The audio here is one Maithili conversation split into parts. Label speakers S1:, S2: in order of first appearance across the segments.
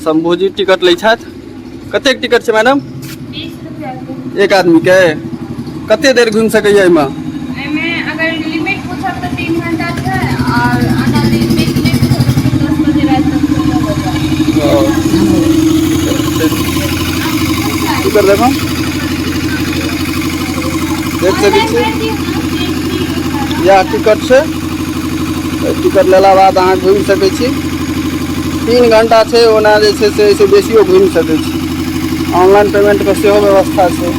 S1: शंभूजी टिकट लै छथि। कतेक टिकट छै मैडम?
S2: 20 रुपया।
S1: एक आदमी के कते देर घुमि सकैया एहिमे?
S2: एहिमे अगर लिमिट पूछब तऽ 3 घंटा छै और अगर लिमिट नहि पूछब तऽ 10 बजे राति तक खत्म हो जायत।
S1: टिकट देखो, देख सकै छी, इएह टिकट छै। एहि टिकट लेला बाद अहाँ घुमि सकै छी। 3 घंटा छै, ओना जे छै से एहिसँ बेसियो घुमि सकै छी। ऑनलाइन पेमेंटके सेहो व्यवस्था छै।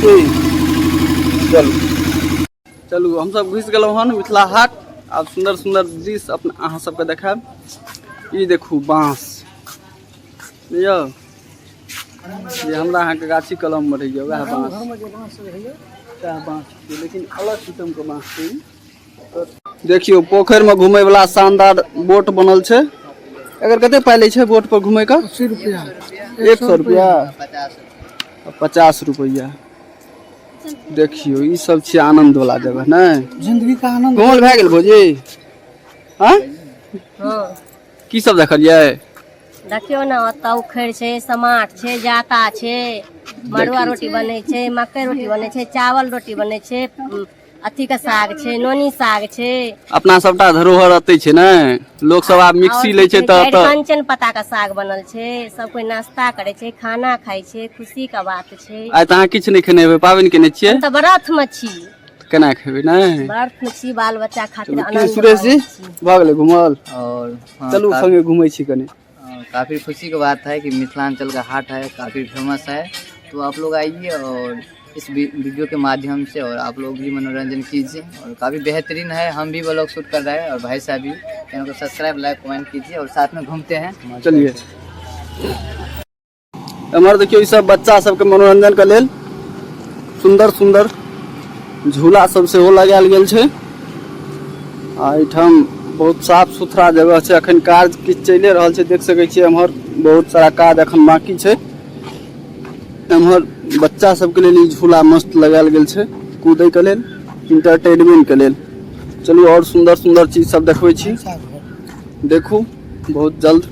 S1: की चलू चलू, हमसब घुसि गेलहुँ हन मिथिला हाट। आब सुन्दर सुन्दर दृश्य अपना अहाँ सबके देखायब। ई देखू, बाँस यौ जे हमरा अहाँके गाछी कलममे रहैए, वएह बाँस, वएह बाँस छियै, लेकिन अलग किस्मके बाँस छै ई। देखियौ, पोखरिमे घुमै वला शानदार बोट बनल छै। एकर कते पाइ लै छै बोट पर घुमै के?
S3: 80 रुपया।
S1: 100 रुपया, 50 रुपैआ। देखियौ, ई सब छियै आनंद वाला जगह ने।
S3: जिंदगी का आनंद।
S1: घुमल भए गेल भौजी? हँ, की सब देखलियै?
S4: देखियौ ने, ओतऽ उखड़ि छै, समाट छै, जाता छै, मड़ुआ रोटी बनै छै, मकई रोटी बनै छै, चावल रोटी बनै छै, अथी के साग छै, नोनी साग छै।
S1: अपना सबटा धरोहर एतै छै ने। लोक सब आब मिक्सी लै छै तऽ तऽ
S4: कंचन पत्ता के साग बनल छै। सब कोई नाश्ता करे छै, खाना खाइ छै, खुशी के बात छै।
S1: आइ तऽ अहाँ किछु नहि खेने हेबै, पाबनि केने छियै।
S4: हम तऽ व्रत में छी।
S1: केना खेबै नहि?
S4: व्रत में छी, बाल बच्चा खातिर
S1: की
S4: आनंद
S1: सुरेश जी
S4: करै छी।
S1: भऽ गेलै घुमल?
S5: और हाँ,
S1: चलू, संगे घुमै छी कनि।
S5: काफ़ी खुशी की बात है कि मिथिलांचल का हाट है, काफ़ी फेमस है, तो आप लोग आइए और इस वीडियो के माध्यम से और आप लोग भी मनोरंजन कीजिए और काफ़ी बेहतरीन है। हम भी ब्लॉग शूट कर रहे हैं और भाई साहब भी। चैनल को सब्सक्राइब, लाइक, कमेंट कीजिए और साथ में घूमते हैं।
S1: चलिए, एम्हर देखियौ, ई सब बच्चा सबके मनोरंजन के लेल सुन्दर सुन्दर झूला सब सेहो लगायल गेल छै। आ एहिठाम बहुत साफ सुथरा जगह छै। अखन काज किछु चलिए रहल छै, देख सकै छियै, एम्हर बहुत सारा काज अखन बाकी छै। एम्हर बच्चा सबके लेल ई झूला मस्त लगायल गेल छै, कूदै के लेल, इंटरटेनमेंट के लेल। चलू, और सुन्दर सुन्दर चीज सब देखबै छी। देखू, बहुत जल्द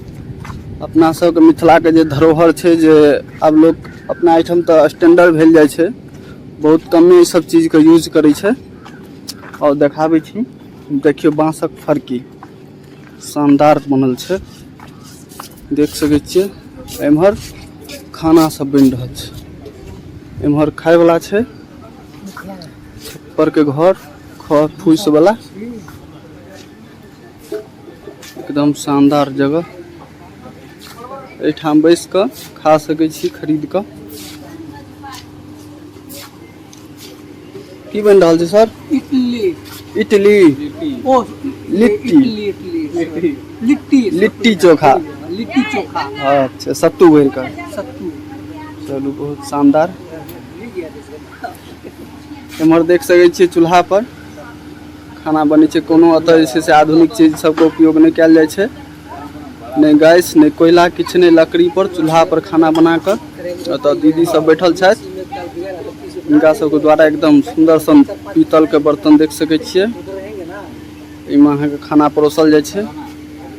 S1: अपना सबके मिथिलाके जे धरोहर छै, जे आब लोक अपना एहिठाम तऽ स्टैंडर्ड भेल जाइ छै, बहुत कमे ई सब चीजके यूज करै छै। आओर देखाबै छी, देखियौ, बाँसक फरकी शानदार बनल छै, देख सकै छियै। एम्हर खाना सब बनि रहल छै, एम्हर खायवला छै, छप्पर के घर, फूस वाला, एकदम शानदार जगह। एहिठाम बैस कऽ खा सकै छी खरीद कऽ। की बनि रहल छै सर?
S3: इडली।
S1: इडली।
S3: ओ।
S1: लिट्टी।
S3: इडली, इडली, लिट्टी।
S1: लिट्टी चोखा।
S3: लिट्टी चोखा।
S1: अच्छा, सत्तू भरि कऽ।
S3: सत्तू।
S1: चलू, बहुत शानदार। एम्हर देख सकै छियै, चूल्हा पर खाना बनै छै। कोनो एतऽ जे छै से आधुनिक चीज सबके उपयोग नहि कयल जाइ छै, नहि गैस, नहि कोयला, किछु नहि। लकड़ी पर, चूल्हा पर खाना बना कऽ एतऽ दीदी सब बैठल छथि। हिनका सबके द्वारा एकदम सुन्दर सन पीतल के बर्तन देख सकै छियै। एहिमे अहाँके खाना परोसल जाइ छै।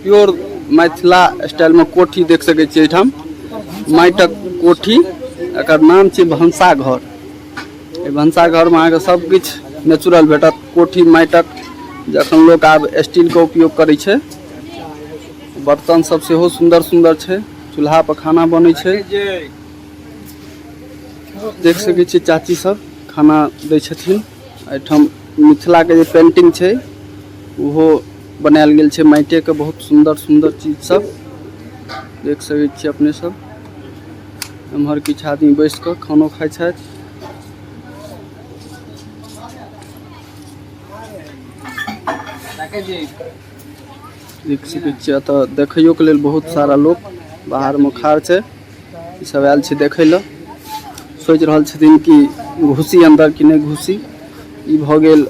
S1: प्योर मिथिला स्टाइलमे कोठी देख सकै छियै एहिठाम, माटिक कोठी। एकर नाम छै भनसाघर। एहि भनसाघरमे अहाँके सब किछु नेचुरल भेटत। कोठी माटिक, जखन लोक आब स्टीलके उपयोग करै छै। बर्तन सब सेहो सुन्दर सुन्दर छै। चूल्हा पर खाना बनै छै, देख सकै छियै। चाची सब खाना दै छथिन। एहिठाम मिथिलाके जे पेंटिंग छै, ओहो बनायल गेल छै माटिके। बहुत सुन्दर सुन्दर चीज सब देख सकै छियै अपने सब। एम्हर किछु आदमी बैस कऽ खानो खाइ छथि। देख सकै छियै, एतऽ देखैयोके लेल बहुत सारा लोक बाहरमे खाड़ छै। ई सब आयल छै देखै लए। सोचि रहल छथिन कि घुसी अन्दर कि नहि घुसी। ई भऽ गेल,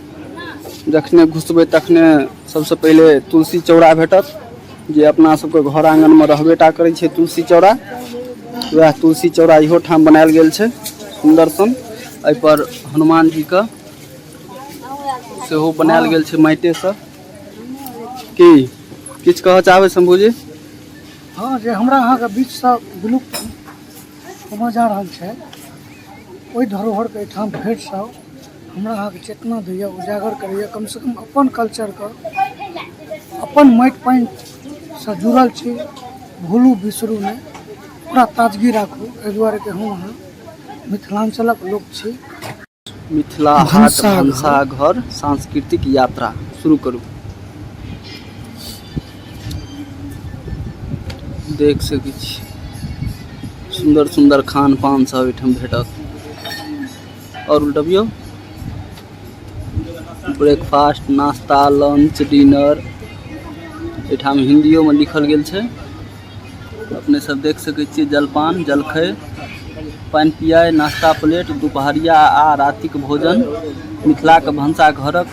S1: जखने घुसबै तखने सबसँ पहिले तुलसी चौरा भेटत, जे अपना सबके घर आङ्गनमे रहबे टा करै छै तुलसी चौरा। वएह तुलसी चौरा इहो ठाम बनायल गेल छै सुन्दर सन। एहिपर हनुमान जीके सेहो बनायल गेल छै माटिएसँ। की किछु कहऽ चाहबै शंभूजी?
S3: हँ, जे हमरा अहाँके बीचसँ विलुप्त होमऽ जा रहल छै, ओहि धरोहरके एहिठाम फेरसँ हमरा अहाँके चेतना दैए, उजागर करैए। कमसँ कम अपन कल्चरके, अपन माटि पानिसँ जुड़ल छी, भूलू बिसरू नहि, ओकरा ताजगी राखू। एहि दुआरे कि हम अहाँ मिथिलाञ्चलक लोक छी।
S1: मिथिला हाट भनसाघर सांस्कृतिक यात्रा शुरू करू। देख सकै छी, सुन्दर सुन्दर खान पान सब एहिठाम भेटत। आओर उल्टबियौ, ब्रेकफास्ट, नाश्ता, लंच, डिनर एहिठाम हिन्दियोमे लिखल गेल छै। अपने सब देख सकै छियै, जलपान, जलखै, पानि पियाइ, नाश्ता प्लेट, दुपहरिया आ रातिक भोजन, मिथिलाक भनसा घरक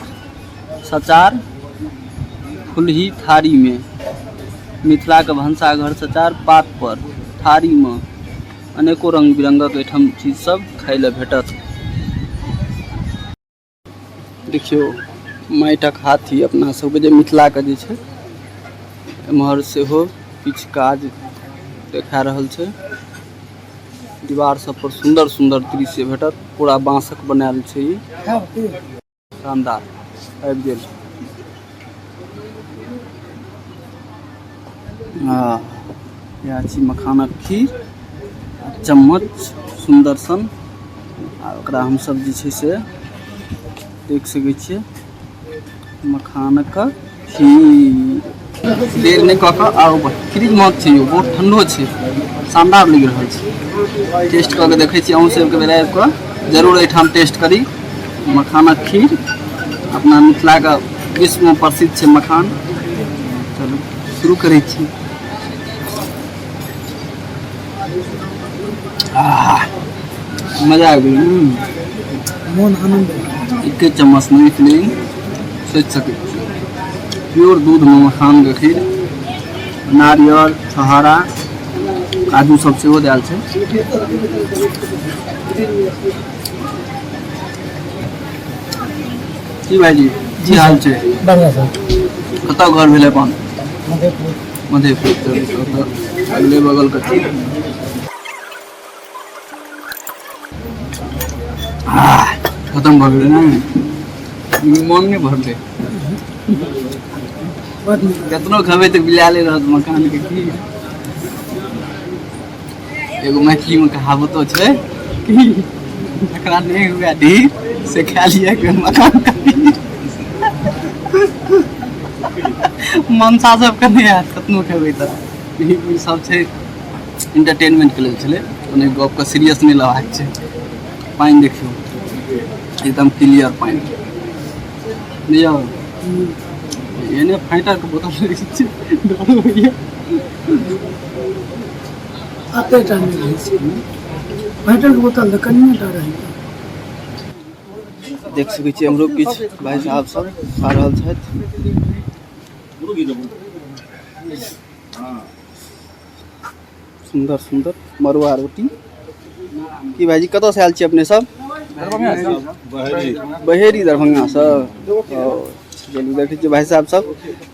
S1: सचार फुलही थारीमे, मिथिलाक भनसाघर सचार पात पर थारीमे, अनेको रंग बिरंगक एहिठाम चीज सब खाय लए भेटत। देखियौ, माटिक हाथी अपना सबके जे मिथिलाके जे छै, एम्हर सेहो किछु काज देखा रहल छै। दीवार सब पर सुन्दर सुन्दर दृश्य भेटत। पूरा बाँसक बनायल छै ई, शानदार आबि गेल। हँ, इएह छी मखानक खीर, चम्मच सुन्दर सन, आ ओकरा हमसब जे छै से देख सकै छियै, मखानक खीर। देर नहि कऽ कऽ आउ, फ्रिज महक छै यौ, बहुत ठण्डो छै, शानदार लागि रहल छै। टेस्ट कऽ के देखै छी। अहूँ सबके बेर आबि कऽ जरूर एहिठाम टेस्ट करी मखानक खीर। अपना मिथिलाके विश्वमे प्रसिद्ध छै मखान। चलू, शुरू करै छी। आह, मजा आबि गेल।
S3: मोन आनन्द भऽ गेल।
S1: एके चम्मचमे फीलिंग सोचि सकै छी। प्योर दूधमे मखानके खीर, नारियल, छोहारा, काजू सब सेहो देल छै। की भाईजी, की हाल छै?
S3: बढ़िआँ सर।
S1: कतऽ घर भेलै अपन?
S3: मधेपुर।
S1: मधेपुर। चलू, तऽ अगले बगल के छी। आह, खतम भऽ गेलै ने, मोन नहि भरलै।
S3: बड नीक।
S1: केतनो खेबै तऽ बिलाले रहत मखान के खीर। एगो मैथिलीमे कहावतो छै कि जकरा नहि हुए ढीर, से खा लिअ एक बेर मखान के खीर। मनसा सबके नहि हैत कतनो खेबै तऽ। ई सब छै इंटरटेनमेंट के लेल छलै, कोनो गपके सीरियस नहि लेबाक छै। पानि देखियौ, एकदम क्लियर पानि। नहि यौ, एने फाइटरके बोतल रहै छै, डर होइए।
S3: एते टा नहि रहै छै फाइटरके बोतल, तऽ कनिए टा रहै छै।
S1: देख सकै छियै, हमरो किछु भाइ साहब सब खा रहल छथि। सुन्दर सुन्दर मड़ुआ रोटी। की भाईजी, कतऽ से आयल छी अपने सब? बहेरी, दरभंगासँ। चलू, देखै छियै, भाई साहब सब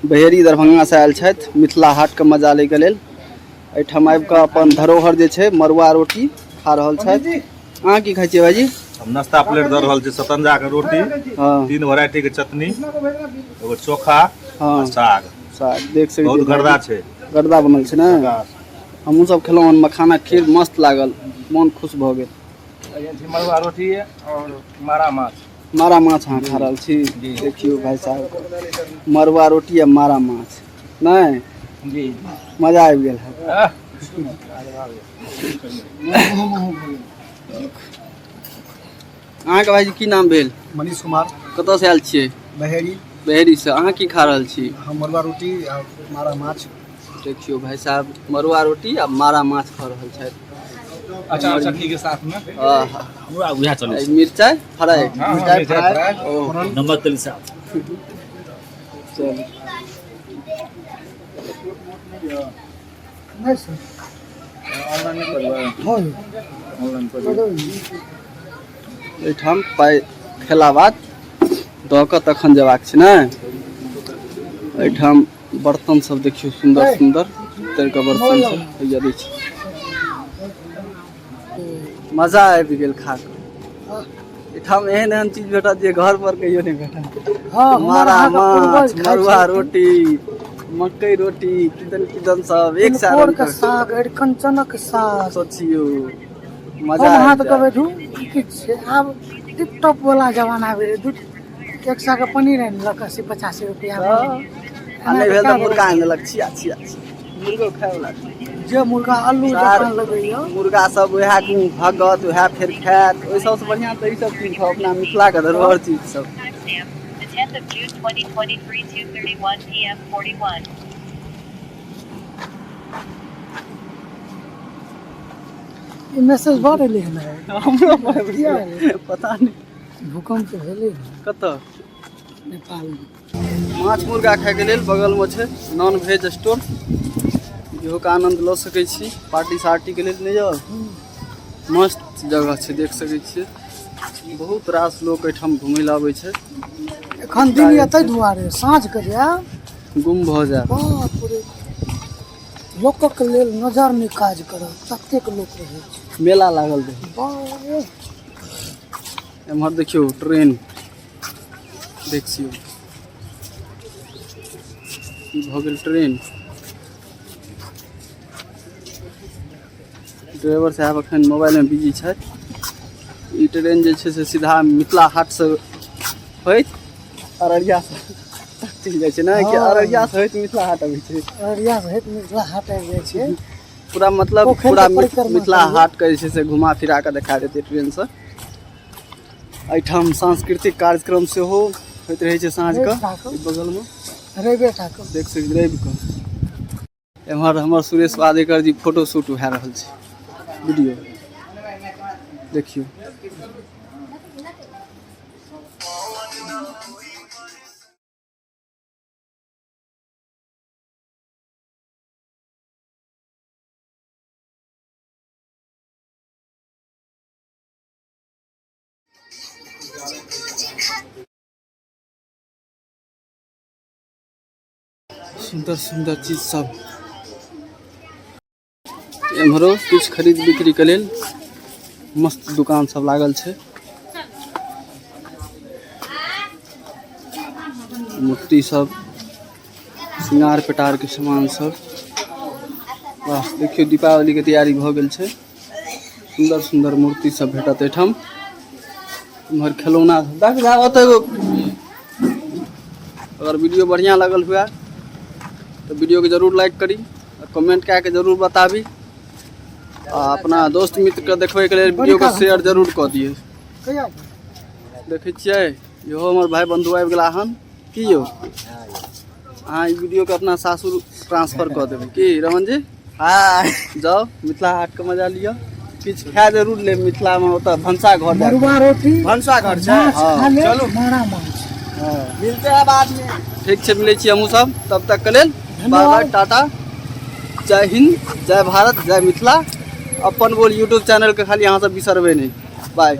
S1: बहेरी, दरभंगासँ आयल छथि मिथिला हाटके मजा लैके लेल। एहिठाम आबि कऽ अपन धरोहर जे छै मड़ुआ रोटी खा रहल छथि। अहाँ की खाइ छियै भाईजी?
S6: हम नाश्ता प्लेट दऽ रहल छी, सतंजा के रोटी, तीन वेराइटी के चटनी, एगो चोखा, आ साग।
S1: साग देख सकै
S6: बहुत
S1: छियै।
S6: गर्दा छै।
S1: गर्दा बनल छै ने। हमहूँ सब खेलहुँ हन मखानाक खीर, मस्त लागल, मोन खुश भऽ गेल।
S7: मड़ुआ रोटी और मारा माछ।
S1: मारा माछ अहाँ खा रहल छी। देखियौ भाई साहब, मड़ुआ रोटी आ मारा माछ, नहि
S7: जी,
S1: मजा आबि गेल है। अहाँके भाईजी की नाम भेल?
S8: मनीष कुमार।
S1: कतऽसँ आयल छियै?
S8: बहेरी।
S1: बहेरीसँ। अहाँ की खा रहल छी?
S8: हम मड़ुआ रोटी आ मारा माछ।
S1: देखियौ भाई साहब, मड़ुआ रोटी आ मारा माछ खा रहल छथि।
S7: अचार चटनी के साथ में।
S1: आहा।
S9: हमरा उएह चलै
S1: ई मिरचाइ फ्राइ।
S8: मिरचाइ फ्राइ।
S1: ओ।
S9: नमक तेल साथ।
S1: चलू।
S3: नहि सर।
S7: ऑनलाइन नहि करबै?
S3: हँ।
S7: ऑनलाइन करबै।
S1: एहिठाम पाइ खेला बाद दऽ कऽ तखन जेबाक छै ने। एहिठाम बर्तन सब देखियौ, सुन्दर सुन्दर। पीतरके बर्तन छै। हैया दै छी, मजा आबि गेल खा कऽ। एहिठाम एहन एहन चीज भेटत जे घर पर कहियो नहि भेटत।
S3: हँ, हमर
S1: मारा
S3: अहाँके
S1: माछ,
S3: पूर्वज खाइ
S1: मड़ुआ
S3: छलखिन।
S1: रोटी, मकई रोटी, किदन किदन सब एक सए
S3: तिलकोर
S1: रंग
S3: के साग, अरिकंचनक साग।
S1: सोचियौ, मजा
S3: हम अहाँ
S1: आबि
S3: तऽ कहबै
S1: जायत।
S3: धू ई की छियै। आब टिप टॉप वाला जमाना भेलै। दू एक सए के पनीर आनि लेलक 80-85 रुपैआ मे।
S1: तऽ आ
S3: एना
S1: नहि
S3: तऽ
S1: भेल तऽ
S3: कए
S1: मुर्गा आनि देलक। छिया छिया छिया, मुर्गो खाय वला छै।
S3: जे मुर्गा आलू
S1: सार
S3: जकाँ लगैया।
S1: मुर्गा सब उएह भगत उएह फेर खायत। ओहि सबसँ बढ़िआँ तऽ ई सब चीज खाउ, अपना मिथिलाके धरोहर चीज सब।
S3: ई मैसेज बड़ एलै हन आइ।
S1: हमरो पर
S3: किया एलै?
S1: पता नहि।
S3: भूकंप भेलै ने
S1: कतऽ?
S3: नेपालमे।
S1: माछ मुर्गा खायके लेल बगलमे छै नॉन वेज स्टोर, इहो के आनंद लऽ सकै छी। पार्टी सार्टीके लेल नहि जाउ, मस्त जगह छै, देख सकै छियै। बहुत रास लोक एहिठाम घुमै लए अबै छै।
S3: एखन दिन यऽ ताहि दुआरे, साँझ के जायब
S1: गुम भऽ जायत।
S3: बाप रे, लोकक लेल नजर नहि काज करत, ततेक लोक रहै छै।
S1: मेला लागल रहै।
S3: बाप रे।
S1: एम्हर देखियौ ट्रेन, देख छियौ, ई भऽ गेल ट्रेन। ड्राइवर साहब एखन मोबाइलमे बिजी छथि। ई ट्रेन जे छै से सीधा मिथिला हाटसँ होइत अररिया से तक चलि जाइ छै ने कि?
S3: हँ।
S1: अररिया से होइत मिथिला हाट अबै छै।
S3: अररिया से होइत मिथिला हाट आबि जाइ छै।
S1: पूरा मतलब
S3: पोखरि के
S1: पूरा
S3: परिक्रमा
S1: मिथिला
S3: करियौ।
S1: हाट के जे छै से घुमा फिरा कऽ देखा देतै ट्रेनसँ। एहिठाम सांस्कृतिक कार्यक्रम सेहो होइत रहै छै साँझ कऽ।
S3: रवि
S1: ई बगलमे
S3: रविए टा कऽ
S1: देख सकै, रवि कऽ। एम्हर हमर सुरेश वादेकर जी फोटो शूट भए रहल छै, वीडियो देखियौ। सुन्दर सुन्दर चीज सब। एम्हरो किछु खरीद बिक्री के लेल मस्त दुकान सब लागल छै। मूर्ति सब, श्रृंगार पेटार के सामान सब। वाह, देखियौ, दीपावली के तैयारी भऽ गेल छै। सुन्दर सुन्दर मूर्ति सब भेटत एहिठाम। एम्हर खेलौना सब देख जा ओतऽ एगो। अगर वीडियो बढ़िआँ लागल हुए तऽ वीडियोके जरूर लाइक करी आ कमेंट कए के जरूर बताबी आ अपना दोस्त मित्रके देखबैके लेल वीडियोके शेयर जरूर कऽ दियै।
S3: कहिया?
S1: देखै छियै, इहो हमर भाय बन्धु आबि गेला हन। की यौ, अहाँ ई वीडियोके अपना सासुर ट्रांसफर कऽ देबै की? रमन जी,
S5: हाँ।
S1: जाउ, मिथिला हाटके मजा लिअ। किछु खाए जरूर लेब मिथिलामे, ओतऽ भनसा घर जा कऽ।
S3: मड़ुआ रोटी
S8: भनसा घर छै।
S3: माछ
S1: हँ।
S3: खा ले।
S8: चलू।
S3: मारा माछ।
S1: हँ,
S8: मिलते हैं बाद में।
S1: ठीक छै, मिलै छी हमहूँ सब। तब तक के लेल बाय बाय, टाटा, जय हिंद, जय भारत, जय मिथिला। अपन बोल यूट्यूब चैनलके खाली अहाँ सब बिसरबै नहि। बाय।